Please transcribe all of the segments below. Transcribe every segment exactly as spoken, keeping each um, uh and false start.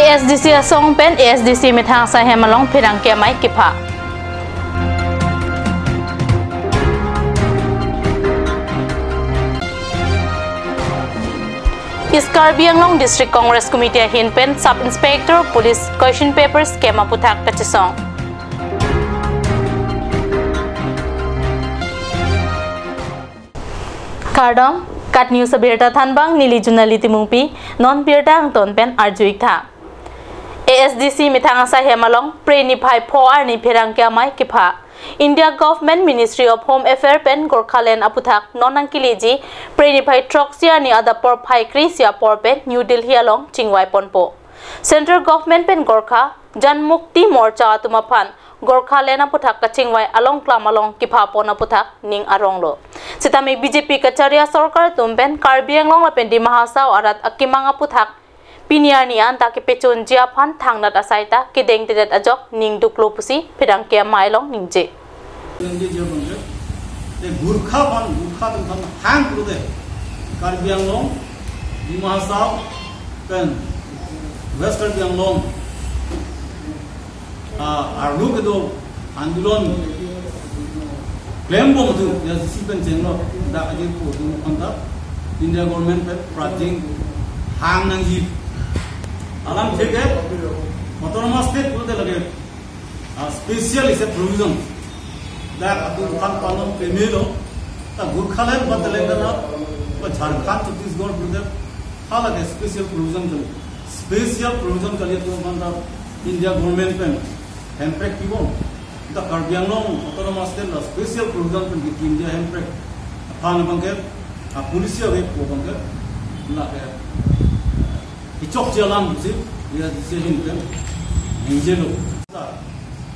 ASDC asong pen ASDC methang asai hem along pherangke amei kepha. East Karbi Anglong District Congress Committee ahin pen Sub Inspector Police question paper scam aphuthak kachesong. Kardom, KAT News abirta thanbang neli Junali Timungpi, non birta angton pen arju-ik tha. ASDC methang asai hem along Phre niphai pho arni pherangke amei kepha. India Government Ministry of Home Affairs pen Gorkhaland aphuthak non nangkeleji Phre niphai throksi arni adap porphai kre-isi apor pen New Delhi along chingvai ponpo. Central Government pen Gorkha Janmukti Morcha atum aphan Gorkhaland aphuthak kachingvai along klam along kepha pon aphuthak ning aronglo. Sitame BJP kachari asorkar atum pen Karbi Anglong lapen Dima Hasao arat akemang aphuthak pini arni anta kepechunji aphan thangnat asai ta kedengtedet ajok ning duklo pusi pherangke amei along ningje. Ningjeji abang ke, te Gorkha aphan, Gorkha atum aphan hang pulote Karbi Anglong, Dima Hasao, pen West Karbi Anglong, ah, arlo kedo andolon klembom atum, ASDC pen chenglo, dak ajirpo atum aphan ta India Government pen prajing hang nangji. Alam thik hai, autonomous state pulote lake, ah, special isi provision. Dak atum aphan panon pemelo, ta Gorkhaland ba Telangana, ba Jharkhand, Chhattisgarh pulote, halake special provision kali. Special provision kali atum aphan ta India Government pen hemprek pibom. Ta Karbi Anglong Autonomous State la special provision pen kikim dia hemprek aphan abang ke, a policy ave pu abang ke, lake kechokche alam pusi, ASDC ahin pen ningjelo.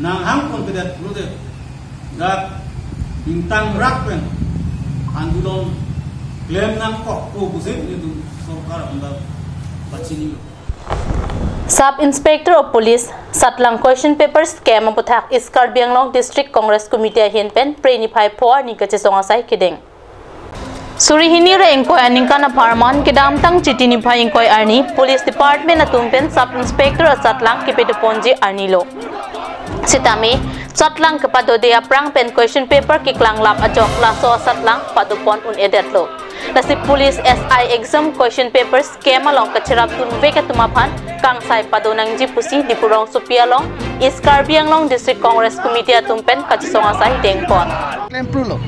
Nang hang ponpedet pulote, dak ingtangrak pen andolon klem nangkokpo pusi nelitum sorkar aphan ta pachinilo. Sub Inspector of Police Satlang question paper scam aphuthak East Karbi Anglong District Congress Committee ahin pen Phre niphai pho arni kachesong asai kedeng. Suri hini ra ingkoi aningkan apharman kedamtang Chiti niphai ingkoi arni Police Department atum pen Sub Inspector asatlang kepadoponji arnilo. Sitame satlang kepadode aphrang pen question paper keklang lap ajok laso asatlang padopon un-edetlo. Lasi police SI exam question paper scam along kacherapdunvek atum aphan kangsai pado nangji pusi Diphu rongsopi along East Karbi Anglong District Congress Committee atum pen kachesong asai dengpon. Klemprulo.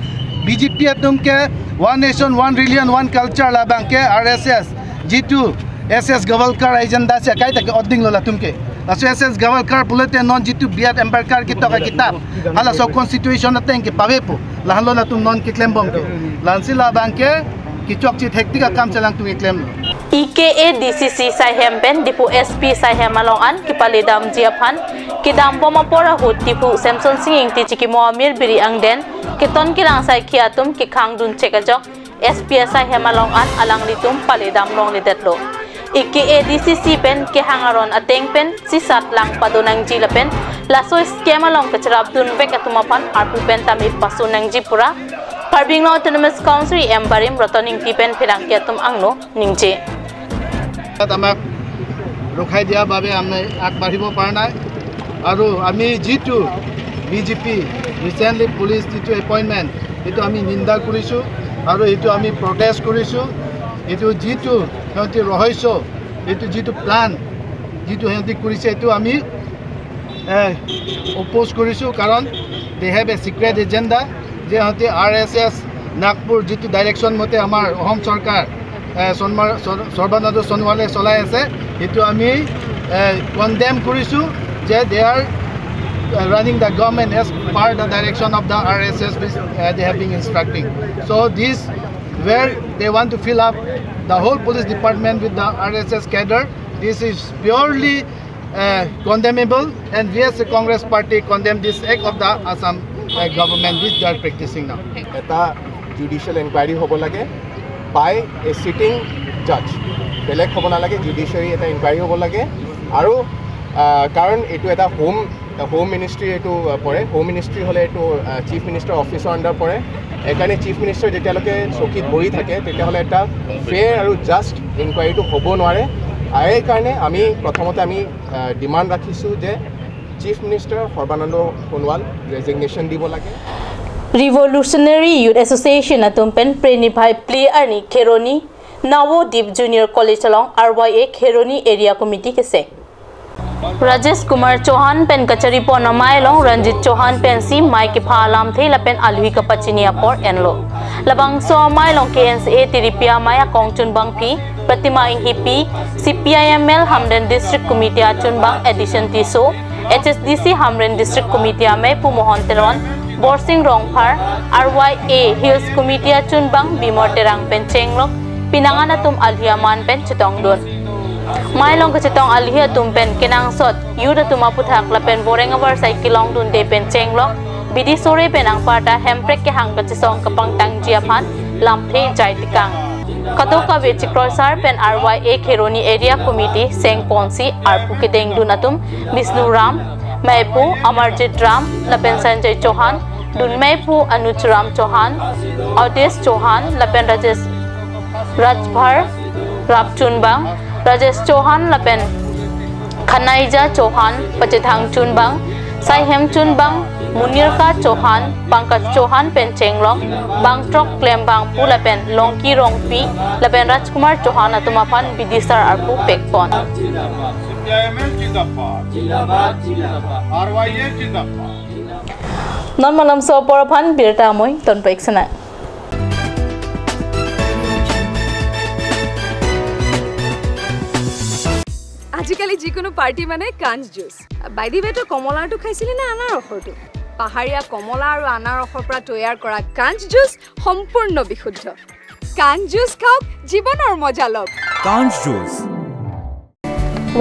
BJP atum ke One Nation, One Religion, One Culture labang ke RSS, jitu SS Golwalkar agenda si akai ta ke-otdinglo latum ke. Laso SS Golwalkar pulote non jitu B R Ambedkar ketok akitap, halaso constitution ateng ke pavepo. Lahenlo latum non keklembom ke. Lasi labang ke kechokche thektik akam chelangtum keklemlo. EKADCC asai hem pen Diphu SP asai hem along an kepaledamji aphan kedambom apor ahut Diphu Semsonsing Ingti chikimo amir biri angdeng keton kelang asai ke atum kekhangdun chek ajok SP asai hem along an alanglitum paledam longledetlo. EKADCC pen kehang aron ateng pensi satlang pado nangji lapen laso scam along kacherapdunvek atum aphan arpu pen tame paso nangji pura Karbi Anglong Autonomous Council EM barim Roton Ingti pen pherangke atum angno ningje. তাত আমাক ৰখাই দিয়া বাবে আমি আগবাঢ়িব পৰা নাই। আৰু আমি যিটো বিজেপি ৰিচেণ্টলি পুলিচ যিটো এপইণ্টমেণ্ট, সেইটো আমি নিন্দা কৰিছোঁ আৰু সেইটো আমি প্ৰটেষ্ট কৰিছোঁ। এইটো যিটো সিহঁতি ৰহস্য, এইটো যিটো প্লান, যিটো সিহঁতি কৰিছে, এইটো আমি অপ'জ কৰিছোঁ। কাৰণ they have a secret agenda, যে সিহঁতি আৰ এছ এছ নাগপুৰ যিটো ডাইৰেকশ্যন মতে আমাৰ অসম চৰকাৰ এ, সন্মাৰ-, সৰ-, সৰ্বানন্দ সোণোৱালে চলাই আছে, সেইটো আমি কণ্ডেম কৰিছোঁ যে they are running the government as per the direction of the R S S which they have been instructing. So this where they want to fill up the whole police department with the R S S cadre. This is purely uh, condemnable, and we as a Congress party condemn this act of the Assam uh, government which they are practicing now. এটা জুডিচিয়েল এনকুৱাইৰী হ'ব লাগে বাই এ চিটিং জাজ, বেলেগ হ'ব নালাগে, জুডিচিয়েৰী এটা এনকুৱাইৰী হ'ব লাগে। আৰু আহ, কাৰণ এইটো এটা হোম হোম মিনিষ্ট্ৰী এইটো আহ, পৰে, হোম মিনিষ্ট্ৰী হ'লে এইটো চিফ মিনিষ্টাৰ অফিচৰ আণ্ডাৰ পৰে। সেইকাৰণে চিফ মিনিষ্টাৰ যেতিয়ালৈকে চকীত বহি থাকে তেতিয়াহ'লে এটা ফেয়াৰ আৰু জাষ্ট এনকুৱাইৰীটো হ'ব নোৱাৰে। তাৰে কাৰণে আমি প্ৰথমতে আমি ডিমাণ্ড ৰাখিছোঁ যে চিফ মিনিষ্টাৰ সৰ্বানন্দ সোণোৱাল ৰেজিগনেশ্যন দিব লাগে। Revolutionary Youth Association atum pen Preni Phai phli arni Kheroni Navodip Junior College along R Y A Kheroni Area Committee keseng. Rajesh Kumar Chauhan pen kacharipon amei along Ranjit Chauhan pensi mei kepha alamthe lapen alhi kapachini apor enlo. Labangso amei along K N C A tiripi amei akong chunbangpi Pratima Inghipi, C P I M L Hamren District Committee achunbang Edison Tisso, H S D C Hamren District Committee amei Pu Mohon Teron, Borsing Rongphar, R Y A Hills Committee achunbang Bimor Terang pen chenglok pinangan atum alhi aman pen chetongdun. Mei along kachetong alhi atum pen kenangsot youth atum aputhak lapen boreng avarsai kelongdunde pen chenglok bidi sore pen angparta hemprek kehang kachesong kapangtangji aphan lamthe jai tekang. Kadokave chikroisar pen R Y A Kheroni Area Committee sengponsi arpu kedengdun atum Bisnu Ram, meipu Amarjit Ram lapen Sanjay Chauhan, dunmeipu Anuj Ram Chauhan, Audesh Chauhan lapen Rajesh Rajbhar Rap chunbang, Rajesh Chauhan lapen Khanaija Chauhan pachethang chunbang, Saihem chunbang, Munirka Chauhan, Pankaj Chauhan pen chenglok bangthrok klembang pu lapen Longki Rongpi lapen Rajkumar Chauhan atum aphan bidisar arpu pekpon. जिंदाबाद, सीपीआईएमएल जिंदाबाद, जिंदाबाद, जिंदाबाद। आरवाईए जिंदाबाद। Non malomso apor aphan birta amoi tonpek sana. আজিকালি যিকোনো পাৰ্টি মানে কাঞ্চ জুচ। বাই দি ৱে, তই কমলাৰটো খাইছিলি নে আনাৰসৰটো? পাহাৰীয়া কমলা আৰু আনাৰসৰ পৰা তৈয়াৰ কৰা কাঞ্চ জুচ সম্পূৰ্ণ বিশুদ্ধ। কাঞ্চ জুচ খাওক, জীৱনৰ মজা লওক। Kanch juice.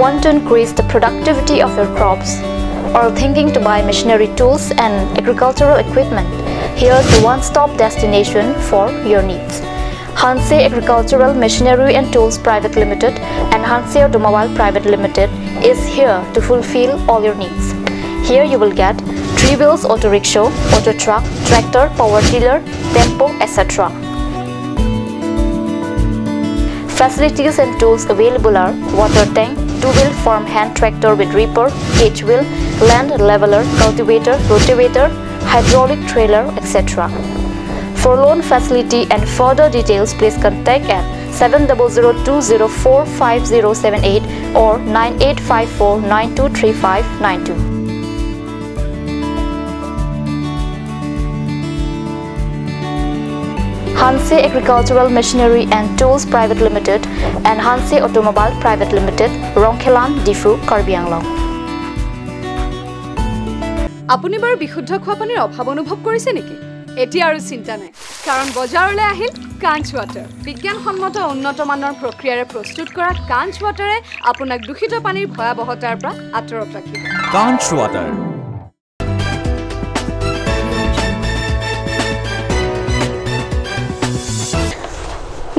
Want to increase the productivity of your crops? Or thinking to buy machinery tools and agricultural equipment? Here's the one-stop destination for your needs. Hanse Agricultural Machinery and Tools Private Limited and Hanse Automobile Private Limited is here to fulfill all your needs. Here you will get three wheels auto rickshaw, auto truck, tractor, power tiller, tempo, et cetera. Facilities and tools available are water tank, two-wheel farm hand tractor with reaper, cage wheel, land leveler, cultivator, rotavator, hydraulic trailer, et cetera. For loan facility and further details, please contact at seven double zero two zero four five zero seven eight or nine eight five four nine two three five nine two. Hanse Agricultural Machinery and Tools Private Limited and Hanse Automobile Private Limited, Rongkhelan, Diphu, Karbi Anglong. আপুনি বাৰু বিশুদ্ধ খোৱা পানীৰ অভাৱ অনুভৱ কৰিছে নেকি? এতিয়া আৰু চিন্তা নাই, কাৰণ বজাৰলৈ আহিল কাঞ্চ ৱাটাৰ। বিজ্ঞানসন্মত উন্নত মানৰ প্ৰক্ৰিয়াৰে প্ৰস্তুত কৰা কাঞ্চ ৱাটাৰে আপোনাক দূষিত পানীৰ ভয়াৱহতাৰ পৰা আঁতৰত ৰাখিব। Kanch water.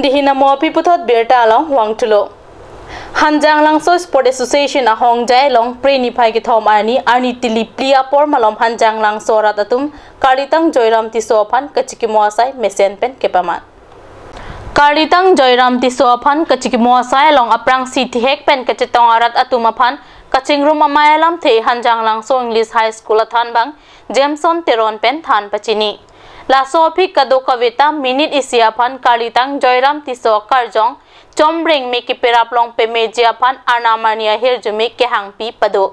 Dihina mo api puthot birta along wangthulo. Hanjanglangso Sport Association ahongjai along Preni phai kethom arni, arni tili phli apor malom Hanjanglangso arat atum Karlitang Joyram Tisso aphan kachikimo asai mesen pen kepaman. Karlitang Joyram Tisso aphan kachikimo asai along aphrangsi thihek pen kachetong arat atum aphan kachingrum amei alamthe Hanjanglangso English High School athanbang Jameson Teron pen than pachini. Laso aphi kadokaveta minute isi aphan Karlitang Joyram Tisso akarjong chomreng me keperap long pemeji aphan arnam arni ahirjume kehangpi pado.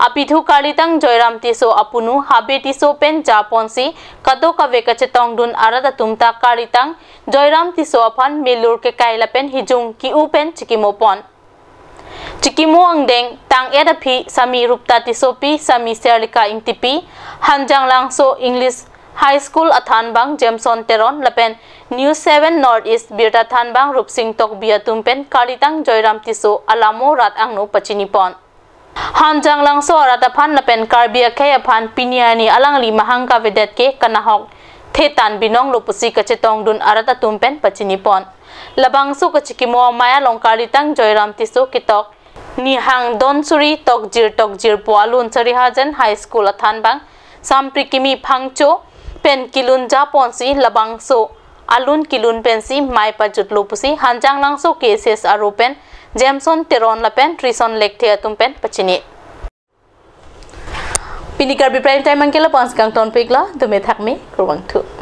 Apithu Karlitang Joyram Tisso apunu Habe Tisso pen japonsi kadokave kachetongdun arat atum ta Karlitang Joyram Tisso aphan melur kekai lapen hijung ki-u pen chikimopon. Chikimo angdeng tang-et aphi Sami Rupta Tissopi, Sami Serlika Ingtipi, Hanjanglangso English High School athanbang Jameson Teron lapen News seven North East birta thanbang Rupsing Tokbi atum pen Karlitang Joyram Tisso alamo rat angno pachinipon. Hanjanglangso arat aphan lapen Karbi akhei aphan pini arni alangli mahang kavedet ke kanahok thetan binonglo pusi kachetongdun arat atum pen pachinipon. Labangso kachikimo amei along Karlitang Joyram Tisso ketok nihang don suri tokjir tokjir pu alun Sarihajan High School athanbang Samprikimi Phangcho pen kilun japonsi labangso alun kilun pensi mei pajutlo pusi Hanjanglangso K S S aro pen Jameson Teron lapen Trison Lekthe atum pen pachini. Pini Karbi Prime Time anke lapu-an si kangtonpiklo, dome thakme, kurvangthu.